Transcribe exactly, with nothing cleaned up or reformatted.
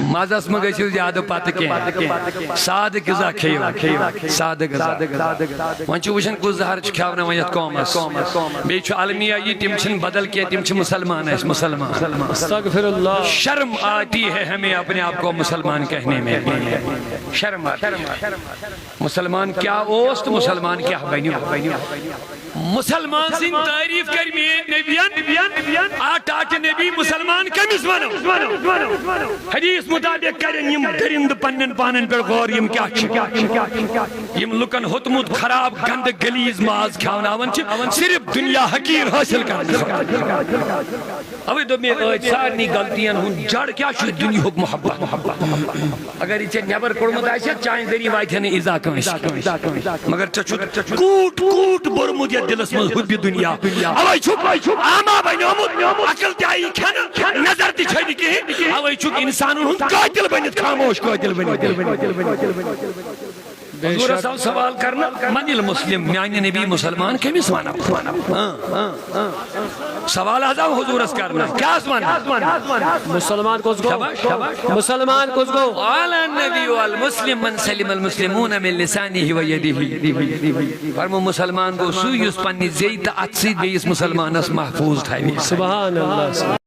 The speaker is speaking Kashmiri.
مزس مہ گٔژھِو زیادٕ پتہٕ کینٛہہ۔ سادٕ غذا کھیٚیِو۔ سادٕ غذا۔ وۄنۍ چھِ وٕچھان کُس زہر چھُ کھیاوناوان یتھ قومس۔ بیٚیہِ چھُ المیہ یہِ، تِم چھِنہٕ بدل کینٛہہ، تِم چھِ مسلمان، أسۍ مسلمان۔ استغفر اللہ۔ شرم آتی ہے ہمیں اپنے آپ کو مسلمان کہنے میں۔ شرم آتی ہے۔ مسلمان کیا اوس تہٕ مسلمان کیا بنیو؟ مسلمان سٕنٛدۍ تعریف کٔرۍ میٲنۍ نبین۔ آ ٹاٹہِ نبی، مسلمان کٔمِس ونو؟ حدیث مطابق کرن یِم درندٕ پننٮ۪ن پانن پٮ۪ٹھ غور، یِم کیٛاہ چھِ؟ یِم لُکن ہوٚتمُت خراب گندٕ غلیظ ماز کھیاوناوان چھِ، صرف دنیا حقیر حٲصِل کرنہٕ خٲطرٕ۔ اوے دوٚپ مےٚ، أتھۍ سارنٕے غلطین ہُنٛد جڑ کیٛاہ چھُ؟ دُنیہُک محبت۔ اگر یہِ ژےٚ نٮ۪بر کوٚڑمُت آسہِ، چانہِ ذٔریعہٕ واتہِ ہے نہٕ ایٖزا کٲنٛسہِ۔ مگر ژےٚ چھُتھ کوٗٹ کوٗٹ بوٚرمُت یتھ دِلس منٛز حُبہِ دُنیا۔ اوے چھُکھ آما بنیومُت، عقل تہِ آیی کھٮ۪نہٕ، نظر تہِ چھے نہٕ کِہیٖنۍ۔ اوے چھُکھ انسانن ہُنٛد قٲتِل بٔنِتھ، خاموش قٲتِل بٔنِتھ۔ بے حضورس شک۔ آو سوال کرنہٕ، من المسلم، میانہِ نبی مسلمان کٔمِس ونو؟ ہاں، ہاں، ہاں۔ سوال حظ آو حضورس کرنہٕ، کیٛاہ حظ ونو؟ مسلمان کُس گوٚو؟ شاباش، شاباش۔ مسلمان کُس گوٚو؟ قال النبی المسلم من سلم المسلمون من لسانه و یده۔ فرمو، مسلمان گوٚو سُے یُس پننہِ زیٚیہِ تہٕ اتھٕ سۭتۍ بیٚیِس مسلمانس محفوظ تھاوِ۔ سبحان اللہ۔